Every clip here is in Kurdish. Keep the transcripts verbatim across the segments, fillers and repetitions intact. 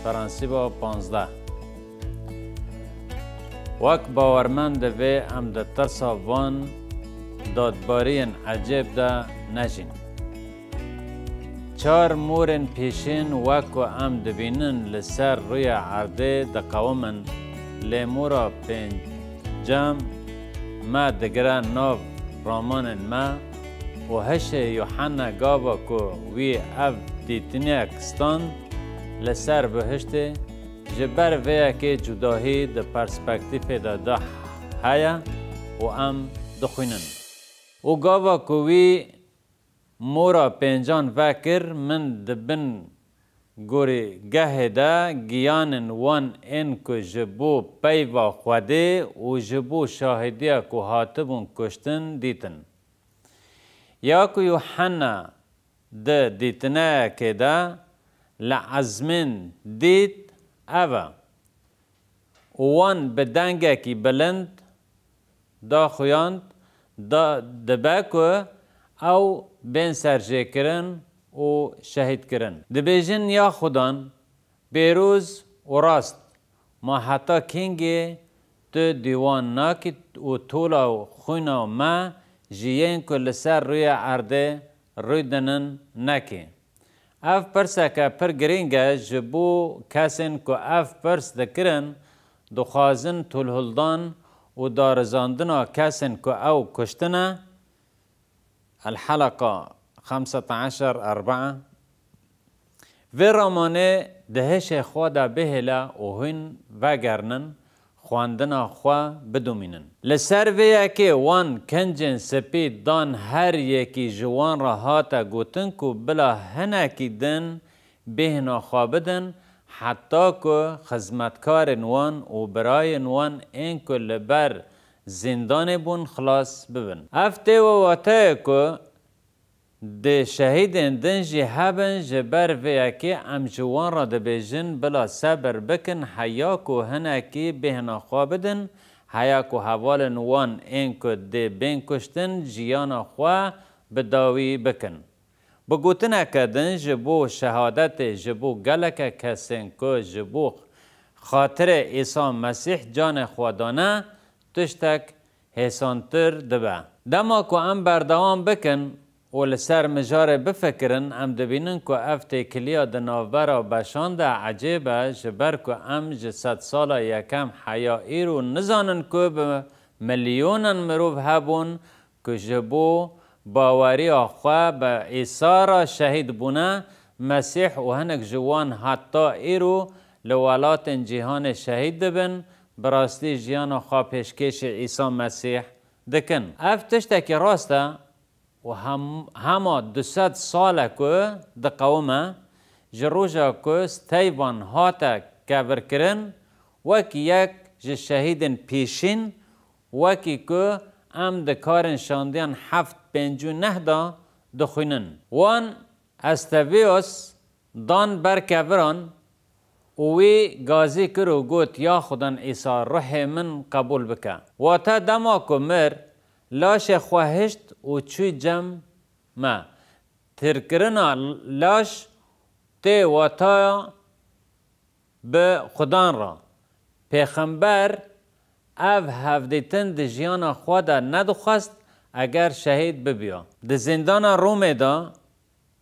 Prensîba panzdeh. Wek bawermend divê em di tirsa van dadbariyên ecêb de nejîn. Çar mûrên pêşîn wek ku em dibînin li ser rûyê erdê diqewimin, lê mûra pêncem me digire nav ramanên me û hişê Yuhanna gava ku wî ev dîtiniyek stand li ser bihiştê, ji ber vê yekê cudahî di perspektîfê de de heye û em dixwînin. Û gava ku wî mûra pêncan vekir, min di bin gorîgehê de giyanên wan ên ku ji bo peyva Xwedê û ji bo şahîdiya ku hatibûn kuştin dîtin. Ya ku Yuhanna di dîtineyekê de li ezmên dît ev e. Û wan bi dengekî bilind daxuyand, da, dibe ku ew bên serjêkirin û şehîdkirin. Dibêjin, ya Xudan, pêroz û rast, ma heta kengî tu dîwan nakî û tola xwîna me ji yên ku li ser rûyê erdê rûdinin nekî? Ev pirseke pir girîng e ji bo kesên ku ev pirs dikirin, dixwazin tolhildan û darizandina kesên ku ew kuştine. El-Heleqa xemseta eşer erbaa. Vê ramanê di hişê xwe de bihêle û hûn vegerinin, xwendina xwe bidomînin. Li ser vê yekê wan kincên spî dan, her yekî ji wan re hate gotin ku bila hinekî din bêhna xwe bidin, heta ku xizmetkarên wan û birayên wan ên ku li ber zîndanê bûn xilas bibin. Ev tê we wateyê ku dê şehîdên din jî hebin, ji ber vê yekê em ji wan re dibêjin, bila sebir bikin, heya ku hinekî bêhna xwe bidin, heya ku hevalên wan ên ku dê bên kuştin, jiyana xwe bi dawî bikin. Bi gotineke din, ji bo şehadetê ji bo geleke kesên ku ji bo xatirê Îsa Mesîh canê xwe dane, tiştek hêsantir dibe. Dema ku em berdewam bikin û li ser mijarê bifikirin, em dibînin ku ev têkiliya di navbera beşan de ecêb e, ji ber ku em ji sedsala yekem heya îro nizanin ku bi milyonan mirov hebûn ku ji bo baweriya xwe bi Îsa re şehîd bûne, Mesîh û hinek ji wan heta îro li welatên cîhanê şehîd dibin, bi rastî jiyana xwe pêşkêşî Îsa Mesîh dikin. Ev tiştekî rast e û hem, hema du sed sal e ku diqewime, ji roja ku Steyvan hate kevirkirin, wek yek ji şehîdên pêşîn, wekî ku em di karên şandiyan heft pêncî û neh de dixwînin. Wan Esteviyos dan ber keviran û wî gazî kir û got, ya Xudan Îsa, ruhê min qebûl bike. Wate dema ku mir, laşê xwe hişt û çû cem me. Tîrkirina laş tê wataya bi Xudan re. Pêxember ev hevdîtin di jiyana xwe de nedixwest, eger şehîd bibiya. Di zîndana Romê de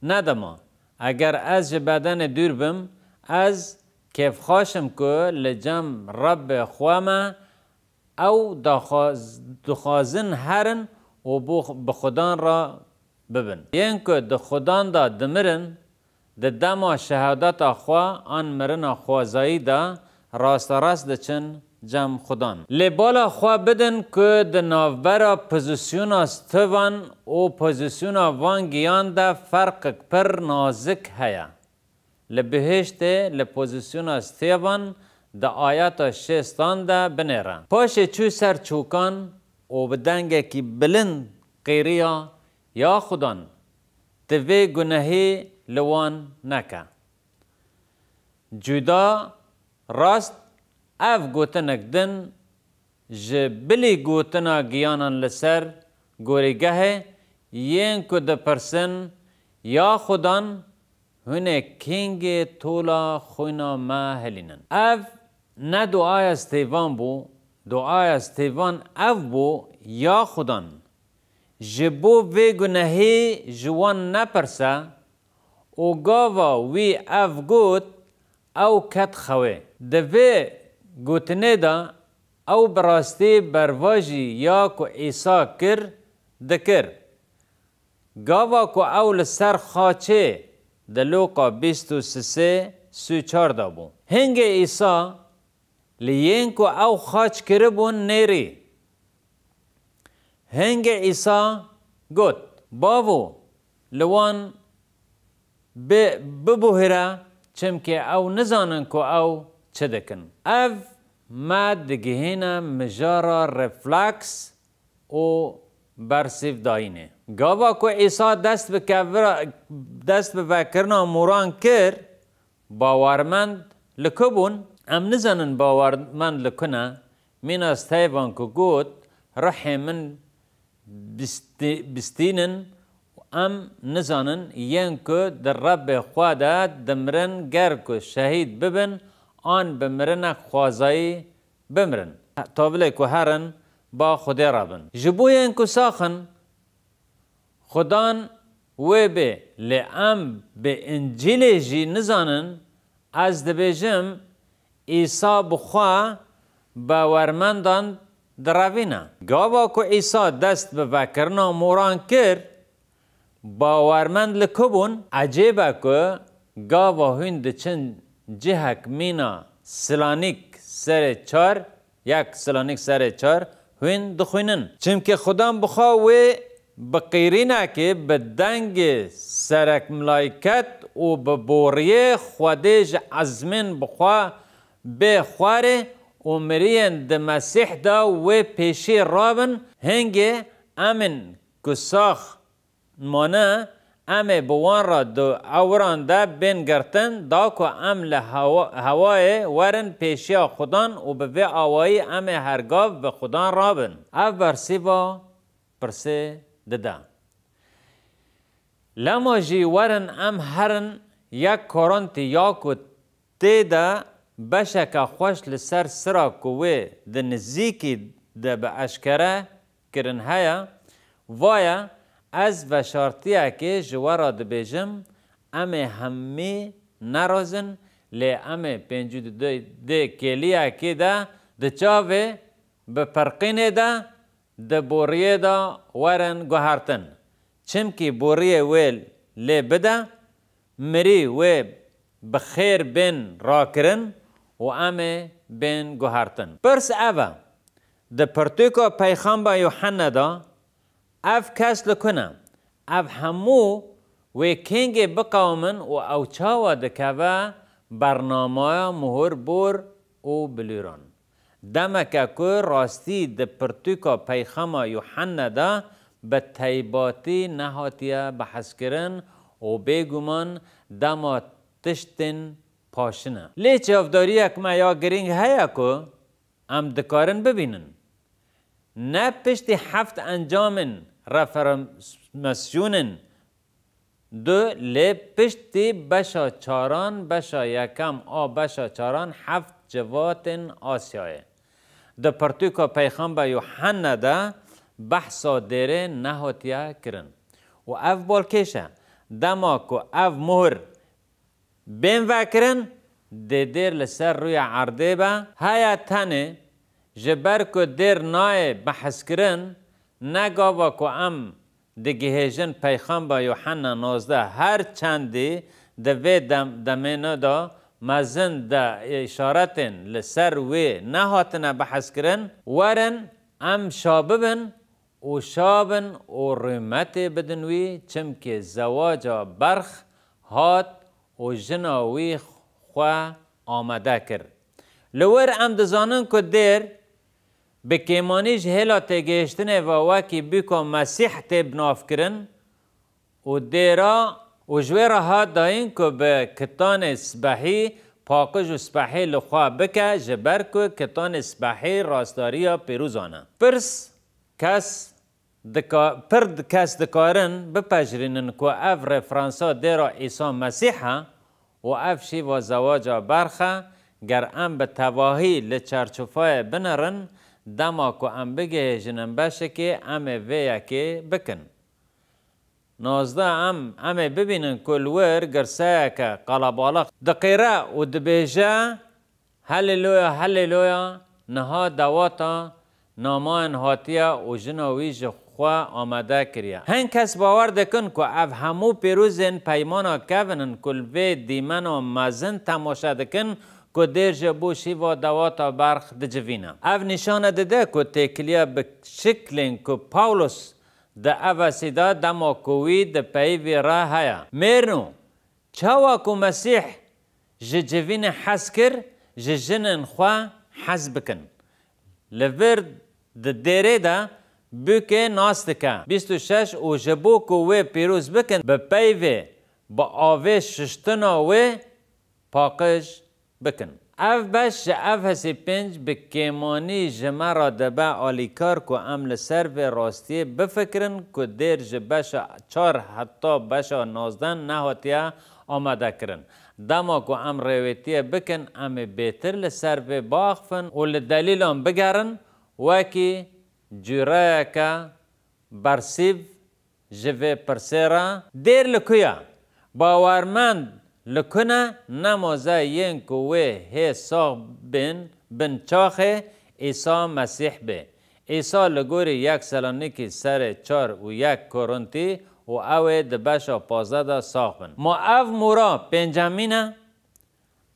nedima. Eger ez ji bedenê dûr bim, ez kêfxweş im ku li cem Rebbê xwe me, ew daxwaz-, dixwazin herin û bo-, bi Xudan re bibin. Yên ku di Xudan de dimirin, di dema şehadeta xwe an mirina xwezayî de rasterast diçin cem Xudan. Lê bala xwe bidin ku di navbera pozîsyona stivan û pozîsyona van giyan de ferqek pir nazik heye. Li bihêştê li pozîsyona stêvan di ayeta şêstan de binêre. Paşê çû ser çokan û bi dengekî bilind qêriya, ya Xudan, tu vê gunehî li wan neke. Cuda rast ev gotinek din ji bilî gotina giyanan li ser gorîgehê yên ku dipirsin, ya Xudan, Hûn ê kengê tola xwîna me hilînin. Ev ne duaya stêvan bû, duaya stêvan ev bû, ya Xudan, ji bo vê gunehê ji wan nepirse, û gava wî ev got, ew ket xewê. Di vê gotinê de ew bi rastî bervajî ya ku Îsa kir, dikir. Gava ku ew li ser xaçê di Lûqa bîst û sisê sî û çar de bû. Hingê Îsa li yên ku ew xaç kiribûn nêrî. Hingê Îsa got, Bavo, li wan bi-, bibuhire, çimkî ew nizanin ku ew çi dikin. Ev me digihîne mijara refleks û bersîvdayînê. Gava ku Îsa dest bi kevira, dest bi vekirina moran kir, bawermend li ku bûn? Em nizanin bawermend li ku ne. Mîna stêvan ku got, ruhê min bistî-, bistînin, em nizanin yên ku di Rebbê xwe de dimirin, ger ku şehîd bibin, an bi mirinek xwezayî bimirin. Tavilê ku herin ba Xwedê re bin. Ji bo yên ku sax in, Xudan wê bê, lê em bi Încîlê jî nizanin, ez dibêjim, Îsa bi xwe bawermendan direvîne. Gava ku Îsa dest bi vekirina moran kir, bawermend li ku bûn? Ecêb e ku gava hûn diçin cihek mîna Silanîk serê çar, yek Silanîk serê çar, hûn dixwînin. Çimkî Xudan bi xwe wê bi qîrînekê, bi dengê serek milayket û bi boriyê Xwedê ji ezmên bi xwe bê xwarê û miriyên di Mesîh de wê pêşî rabin, hingê em ên ku sax mane, em ê bi wan re di ewiran de bên girtin, da ku em li hewa-, hewayê werin pêşiya Xudan û bi vê awayî em ê hergav bi Xudan rabin. Ev bersîva pirsê dide. Lema jî werin em herin yek Korintî ya ku tê de beşeke xweş li ser sira ku wê di nizîkî de bi eşkere kirin heye, va ye, ez veşartiyekê ji we re dibêjim, em ê hemî nerazin, lê em ê pêncî û du dê kêliyekê de di çavê bi pirqînê de di boriyê de werin guhertin. Çimkî boriyê wê lê bide, mirî wê bi xêr bên rakirin û em ê bên guhertin. Pirs ev e, di pirtûka Peyxamba Yuhenne de ev kes li ku ne? Ev hemû wê kengê biqewimin û ew çawa dikeve bernamaya muhur bor û bilûran? Demeke ku rastî di pirtûka Peyxama Yuhenne de bi teybatî nehatiye behskirin û bêguman dema tiştên paşin e. Lê çavdariyek me ya girîng heye ku em dikarin bibînin. Ne piştî heft encamên reformasyonên du, lê piştî beşa çaran, beşa yekem a beşa çaran heft civatên Asyayê. Di pirtûka Peyxamba Yuhenne de behsa dêrê nehatiye kirin. Û ev balkêş e. Dema ku ev muhir bên vekirin, dê dêr li ser rûya erdê be, heye tenê ji ber ku dêr nayê behskirin, ne gava ku em digihêjin Peyxamba Yuhanna nozdeh, her çendî di vê dem-, demêne de mezin de îşaretên li ser wê nehatine behskirin, werin em şa bibin û şa bin û rûmetê bidin wî, çimkî zewaca berx hat û jina wî xwe amade kir. Li wir em dizanin ku dêr bi kêmanî ji hêla têgihiştinê ve wekî bûka Mesîh tê binavkirin û dêra û ji wê re hat dayîn ku bi kitanê sibehî paqij û sibehî li xwe bike, ji ber ku kitanê sibehî rastdariya pîrozan e. Pirs, kes Dika-, pir di-, kes dikarin bipejirînin ku ev referansa dêra Îsa Mesîh e û ev şîva zewaca berx e, ger em bi tevahî li çerçofayê binerin, dema ku em bigihêjinin beşekê, em ê vê yekê bikin. Nozdeh, em, em ê bibînin ku li wir girseyeke qelebalix diqîre û dibêje, Haleluya, haleluya, niha dawata namayên hatiye û jina wî ji xwe amade kiriye. Hin kes bawer dikin ku ev hemû pîrozên peymana kevin in ku li vê dîmena mezin temaşe dikin ku dêr ji bo şîva dawata berx dicivîne. Ev nîşane dide ku têkiliya bi şiklên ku Pawlos di Efesî de dema ku wî di peyivî re heye. Mêrno, çawa ku Mesîh ji civînê hez kir, ji jinên xwe hez bikin. Li vir di dêrê de bûkê nas dike. Bîst û şeş, û ji bo ku wê pîroz bikin, bi peyvê, bi avê şiştina wê paqij bikin. Ev beş ji Efesî pênc bi kêmanî ji me re dibe alîkar ku em li ser vê rastiyê bifikirin ku dêr ji beşa çar heta beşa nozdeh nehatiye amadekirin. Dema ku em rêwêtiyê bikin, em ê bêtir li ser vê biaxifin û li delîlan bigerin, wekî cureyeke bersîv ji vê pirsê re, dêr li ku ye? Bawermend li ku ne? Nemaze yên ku wê hê sax bên bin çaxê Îsa Mesîh bê. Îsa li gorî yek Selonîkî serê çar û yek Korintî û ew ê di beşa pazdeh de sax bin. Ma ev mora pêncemîn e?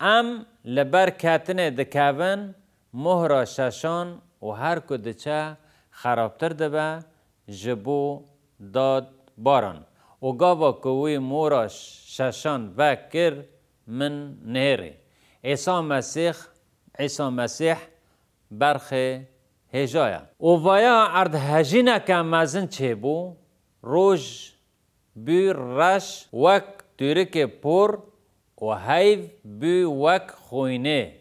Em li ber ketinê dikevin, mohra şeşan û her ku diçe xerabtir dibe, ji bo dad baran. Û gava ku wî mora şeşan vekir, min nihêrî. Îsa Mesîh, Îsa Mesîh berxê hêja ye. Û vaya erdhejîneke mezin çêbû, roj bû reş wek tûrikê por û heyv bû wek xoynê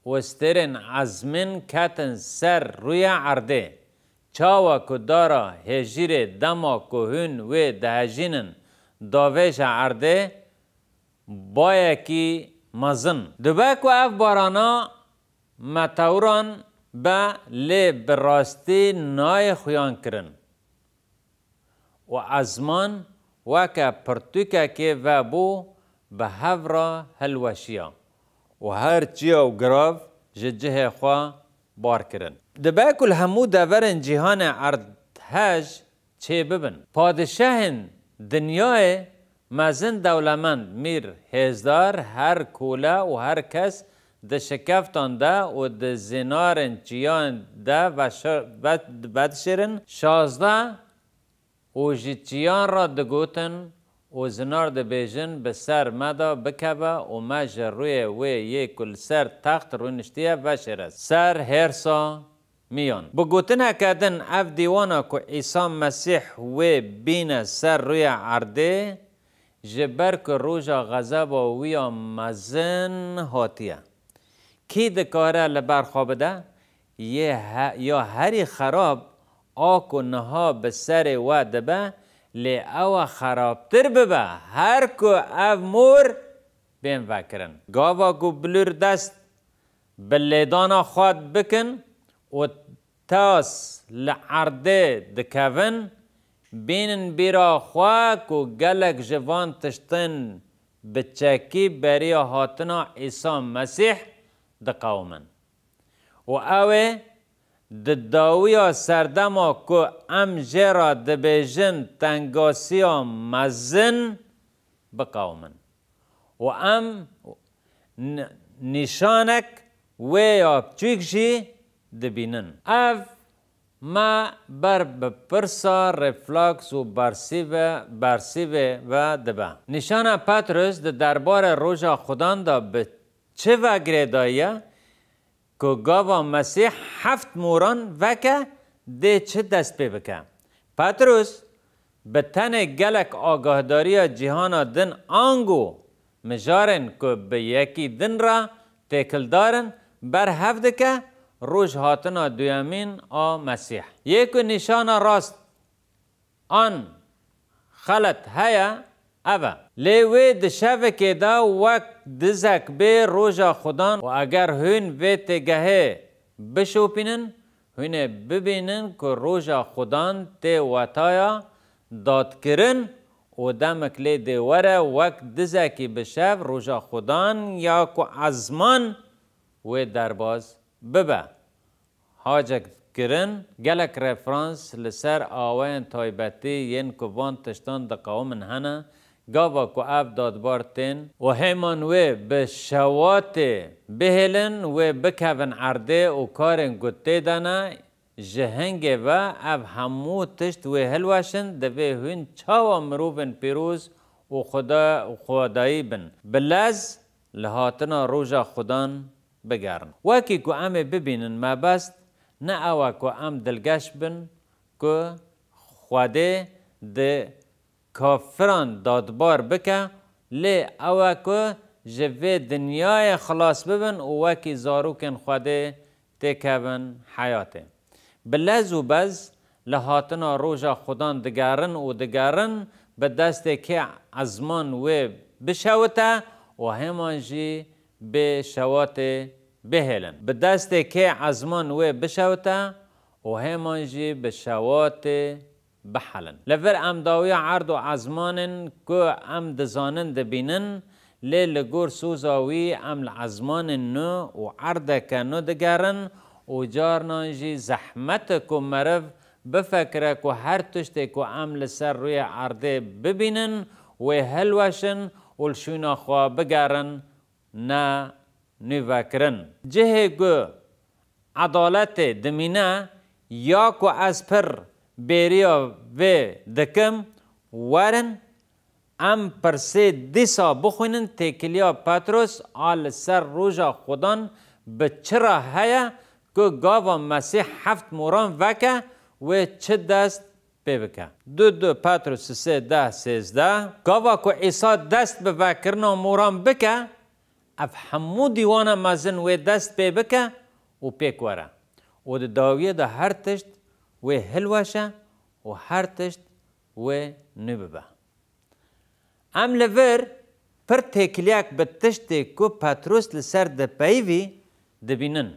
û stêrên ezmîn ketin ser rûyê erdê. Çawa ku dara hêjîrê dema ku hûn wê dihejînin davêje erdê, bayekî mezin. Dibe ku ev barana meteoran be, lê bi rastî nayê xuyan kirin. Û ezman weke pirtûkekê vebû bi hev re hilweşiya û her çiya û girav ji cihê xwe bar kirin. Dibe ku li hemû deverên cîhanê erdhej çêbibin. Padişahên dinyayê mezin dewlemend, mîr, hêzdar, her kole û her kes di şikeftan de û di zînarên çiyan de veşa-, ve-, vedişêrin. Şazdeh, û ji çiyan re digotin û zinar dibêjin, bi ser me de bikeve û me ji rûyê wê yê ku li ser text rûniştiye veşêre ser hêrsa miyan. Bi gotineke din, ev dîwana ku Îsa Mesîh wê bîne ser rûyê erdê, ji ber ku roja xezeba wî ya mezin hatiye. Kî dikare li ber xwe bide? Yê he-, ya herî xerab a ku niha bi serê we dibe, lê ew e xerabtir bibe, her ku ev mor bên vekirin. Gava ku bilûr dest bi lêdana xwe bikin û tas li erdê dikevin, bînin bîra xwe ku gelek ji van tiştên bi çekî beriya hatina Îsa Mesîh diqewimin. Û ew ê di dawiya serdema ku em jê re dibêjin tengasiya mezin biqewimin. Û em n-, nîşanek wê ya biçûk jî dibînin. Ev me ber bi pirsa reflaks û bersîve, bersîvê ve dibe. Nîşana Petrus di derbarê roja Xudan de bi çi ve girêdayî ye? Ku gava Mesîh heft moran veke, dê çi dest pê bike? Petrus bi tenê gelek agahdariya cîhana din ango mijarên ku bi yekî din re têkildar in, berhev dike roj hatina duyemîn a Mesîh. Yê ku nîşana rast an xelet heye, ev e. Lê wê di şevekê de wek dizek bê roja Xudan û eger hûn vê têgehê bişopînin, hûn ê bibînin ku roja Xudan tê wetaya dadkirin û demek lê dê were wek dizekî bi şev roja Xudan ya ku ezman wê derbas bibe. Hacek kirin, gelek referans li ser awayên taybetî yên ku van tiştan diqewimin hene, gava ku ev dadbar tên û hêman wê bi şewatê bihêlin, wê bikevin erdê û karên ku tê de ne, ji hingê ve ev hemû tişt wê hilweşin, divê hûn çawa mirovên pîroz û Xuda û Xwedayî bin, bi lez li hatina roja Xudan bigerin. Wekî ku em ê bibînin mebest, ne ew e ku em dilgeş bin ku Xwedê di kafiran dadbar bike, lê ew e ku ji vê dinyayê xilas bibin û wekî zarokên Xwedê têkevin heyatê. Bi lez û bez li hatina roja Xudan digerin û digerin, bi destê kê ezman wê bişewite û hêman jî bi şewatê bihêlin. Bi destê kê ezman wê bişewite û hêman jî bi şewatê bihelin. Li vir em dawiya erd û ezmanên ku em dizanin dibînin, lê li gor soza wî em li ezmanên nû û erdeke nû digerin û carinan jî zehmet e ku meriv bifikire ku her tiştê ku em li ser rûyê erdê bibînin, wê hilweşin û li şûna xwe bigerin, ne nûvekirin. Cihê ku edaletê dimîne, ya ku ez pir bêriya vê dikim, werin em pirsê dîsa bixwînin, têkiliya Petros a li ser roja Xudan bi çi re heye ku gava Mesîh heft moran veke, wê çi dest pê bike? Du du Petros sê deh sêzdeh, gava ku Îsa dest bi vekirina moran bike, ev hemû dîwana mezin wê dest pê bike û pêk were û di dawiyê de her tişt wê hilweşe û her tişt wê nû bibe. Em li vir pir têkiliyek bi tiştê ku Petros li ser dipeyivî dibînin.